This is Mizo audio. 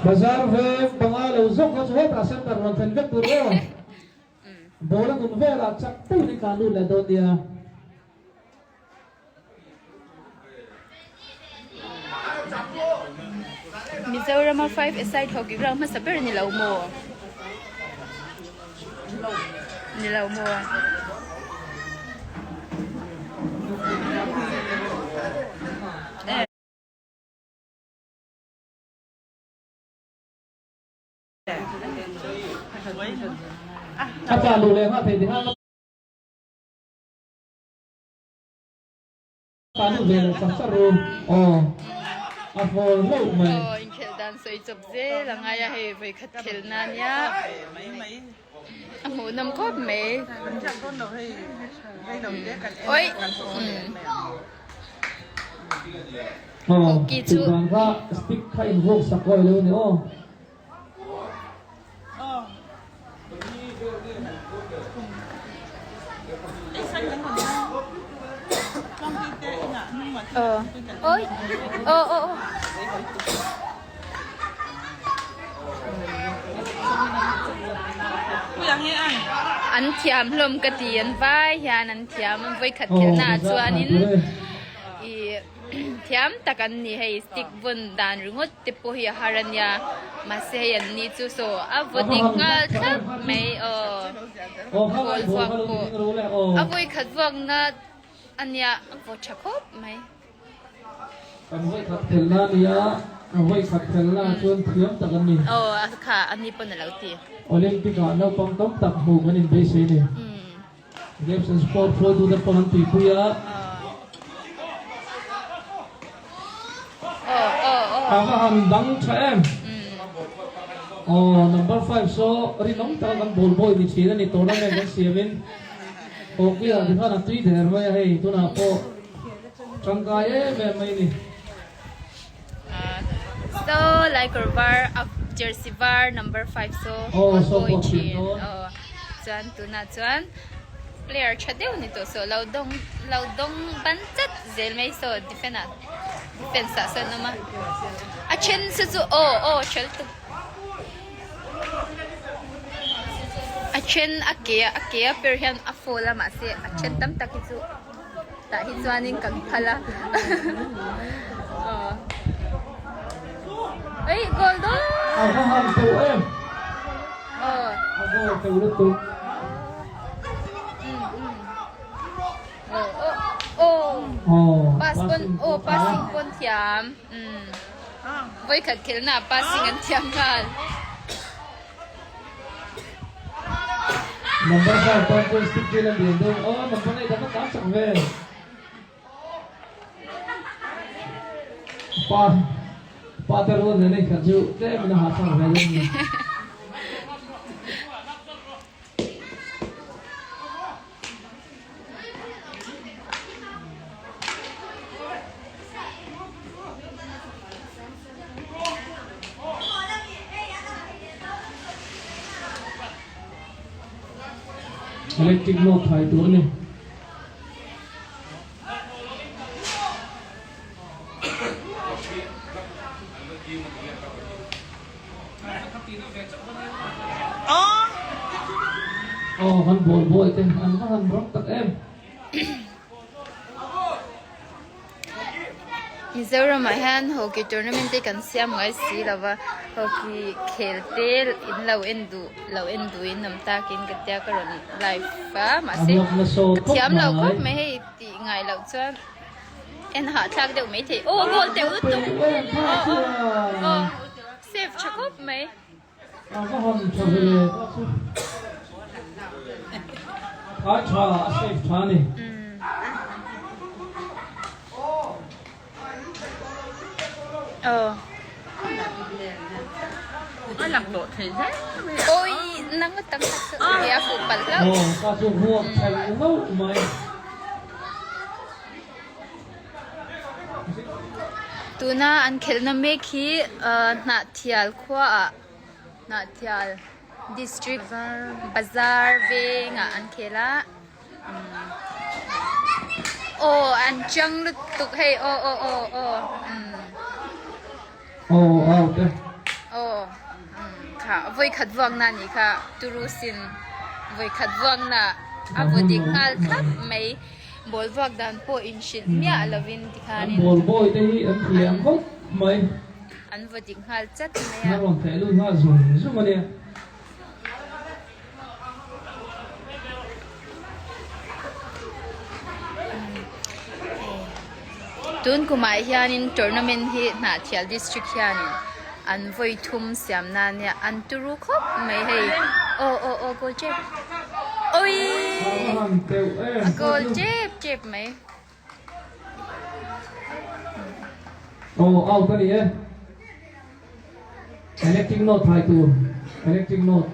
Bazar veng panga lo zawk kha chu hetah center rawn thlen vek tur aw. Ball a nun velah chak deuhin i tlan lut leh dawn nia. Mizorama five a side hockey ground hmasa ber ni lo maw? Ni lo maw? A pa lu leh nghah thei ti khan ka nu ve leh chak chak ru aw a fawl hlauh mai. Aw inkhelh dan sawi chawp zel a ngai a hei vawikhat khelh na nia a hmuhnawm khawp mai. Oi Aw Hockey chu. tih dan kha stick kha invuak sak kawi lo ni aw. Ôi, ô ô ô. An thiam hlawm ka ti an vai hian an thiam an vawikhat khelhna ah chuanin ih thiam tak an ni hei stick vawn dan ringawt te pawh hi a har a nia mahse hei an ni chu saw a vaw dik nghal thlap mai aw ball vuak pawh a vawikhat vuakna a nia a vaw tha khawp mai. Kan vawikhat khelhna a nia, a vawikhat khelhna ah chuan thiam tak an ni. Aw a kha a ni pawn a lo ti. Olympic ah naupang tam tak hmuh kan inbeisei a ni. Games and Sport hruaitute pawh an tuipui a. A va han dang tha em? Aw, number 5 saw rinawm taka kan ball boy ni thin a ni tournament kan siamin hockey ah tikhan a tui der mai a hei tunah pawh tangkai em em mai a ni. So like var a jersey var number 5 saw ball boy thin aw chuan tunah chuan player tha deuh ni tawh saw lo dawng lo dawng ban chat zel mai saw defend ah defense ah sawn awm a a then saw chu aw aw hrel tuk a then a ke a ke a per hian a fall a mahse a then tam tak hi chu tah hi chuanin kan phal a aw ei goal dawn A va han teuh em aw a goal teuh lutuk. Aw aw Aw pass pawn passing aw pawh tha. passing pawn thiam umm vawikhat khelhna ah passing an thiam nghal. Number 5 tan chuan stick vel a lian deuh aw number 8 a va tlan chak ve. Pa pa te rual nen a inkhelh chu tlem in a hahthlak ve deuh a ni. Electric load thai tur a ni. Aw kan bawl bawi te an va han rawng tak em. Mizoram ah hian hockey tournament te kan siam ngai si lo va hockey khel te in lo en duh lo en duh in awm takin ka tia ka rawn live a mahse ka thiam lo khawp mai hei tih ngai loh chuan en hahthlak deuh mai thei aw goal teuh lutuk aw aw aw save tha khawp mai. A va han tha ve le ta chu. A tha a save tha ni. Aw. A lak lawh thei hle mai a. Oi nang tam tak chu a fuh palh hlauh. Aw ka chu vuak thelh hlauh mai. Tuna an khelhna mek hi Hnahthial khuaah Hnahthial district bazar vengah an khel a aw an chiang lutuk hei aw aw aw aw aw aw te aw. Kha vawikhat vuakna a nih kha turu sin vawikhat vuakna a vaw dik nghal thlap mai ball vuak dan pawh inhrilh miah lovin tikhanin An ball boy te hi an thiam khawp mai. An vaw dik nghal chat mai a. An rawn theh lut nghal zung zung a nia. Tun kumah hianin tournament hi Hnahthial district hianin an vawi thum siam nan nia an turu khawp mai hei aw aw aw goal tep awii a goal tep tep mai. Aw out a ni e. Electric note thai tur electric note.